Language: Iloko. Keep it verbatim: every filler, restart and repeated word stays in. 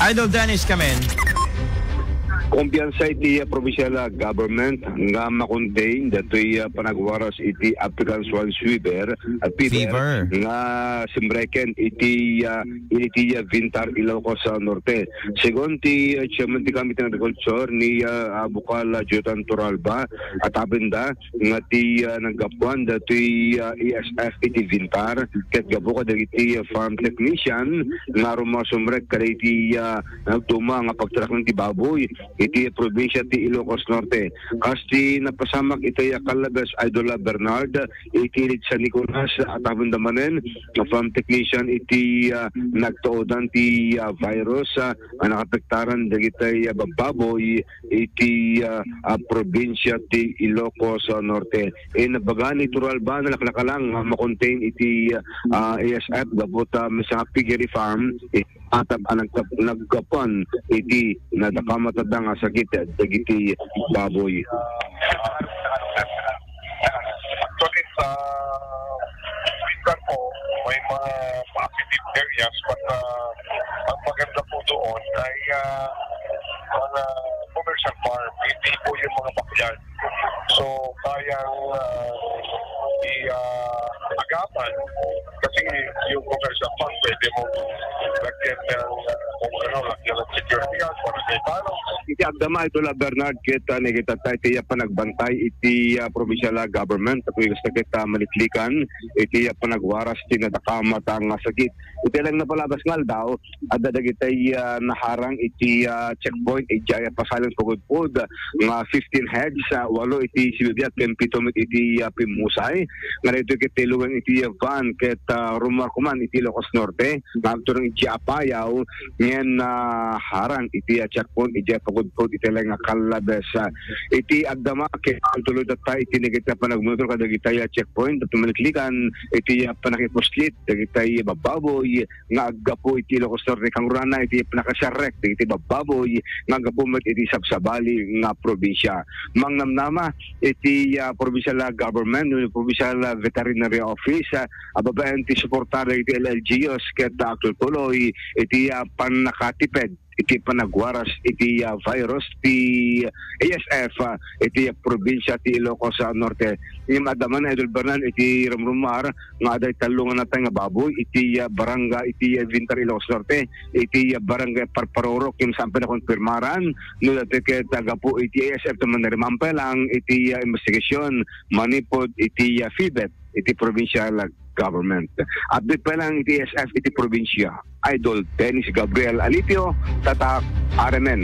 Idol Dennis Kamen. Kumpiyansa iti, ah, provincial, ah, government nga ma-contain datoy, ah, panagwaras iti African swine fever, ah, fever Fever. nga simreken iti, ah, iti, ah, Vintar, Ilocos, ah, Norte. Segun ti, ah, chairman ti Committee on Agriculture ni, ah, ah, Bukal, ah, Jotan Toralba, at apinda, nga ti, ah, naggapuan datoy, ah, A S F iti Vintar, ket gapu kadagiti, ah, farm technician nga rumasumrek kadagiti, ah, nagduma nga pagtarakneng ti baboy iti probinsya ti Ilocos Norte. Kas ti napasamak iti, ah, Calabes, Idol, ah, Bernard, iti Ilid San Nicolas, at apinda manen nga farm technician iti, ah, nagtaudan ti, ah, virus, ah, nga nakapektaran dagiti, ah, babbaboy iti, ah, ah, probinsya ti Ilocos, ah, Norte. Inabaga ni Toralba, nalaklakalang nga ma-contain iti, ah, A S F gapu ta maysa nga piggery farm, eh, atap a nagkap-, naggapuan iti nadakamatanda nga sakit dagiti baboy. Actually, sa Bicol po, may mga positive areas, but, ah, ang maganda po doon ay, ah, mga commercial farm, hindi po yung mga backyard. So, kayang, ah, i-, ah, agapan kasi yung commercial farm, pwede mo lagyan ng, ah, kung ano, lagyan ng security guard, para sa ibalo. Iti agdama ito la Bernard, ket, ah, nakita tayo iti, ah, panagbantay iti, ah, provincial, ah, government, tapos gusto kita maliklikan iti, ah, panagwaras ti nadakamat nga sakit. Iti lang napalabas nga aldaw, adda dagiti, ah, naharang iti, ah, checkpoint, idiay pasalan pagudpod nga fifteen heads, ah, walo iti sibibiat ken pito met iti, ah, pimmusay. Nga daytoy ket tiluan iti, ah, van ket, ah, rummuar koman iti Ilocos Norte nga agturong iti Apayao, ngem, ah, harang iti, ah, checkpoint idiay pagudpod iti lang nga Calabes. Ah, iti agdama ket agtuloy tatta iti nagita panagmonitor kadagiti, ah, checkpoint at maliklikan iti, ah, panakipuslit dagiti babbaboy nga aggapu iti Ilocos Norte, kangrunana iti panakasarrek dagiti babbaboy nga aggapu met iti sabsabali nga probinsya. Mangnamnama iti, ah, provincial, ah, government, no, provincial, ah, veterinary office, ah, a babaen ti suporta dagiti L L G Us ket, ah, agtultuloy iti, ah, pannakatiped iti panagwaras iti, ah, virus ti A S F, ah, iti probinsya ti Ilocos, ah, Norte. Ngem adda man, Idol Bernard, iti rumrumar nga adda tallo nga natay nga baboy iti, ah, barangay iti, ah, Vintar, Ilocos Norte, iti, ah, barangay Parparorok, ngem saan pay nakonpirmaran no daytoy ket gapu iti A S F ti manrimampay lang iti, ah, investigasyon manipud iti, ah, fever iti provincial, ah, government. Update pay lang iti A S F iti probinsya. Idol Dennis Gabriel Alipio, Tatak, R M N.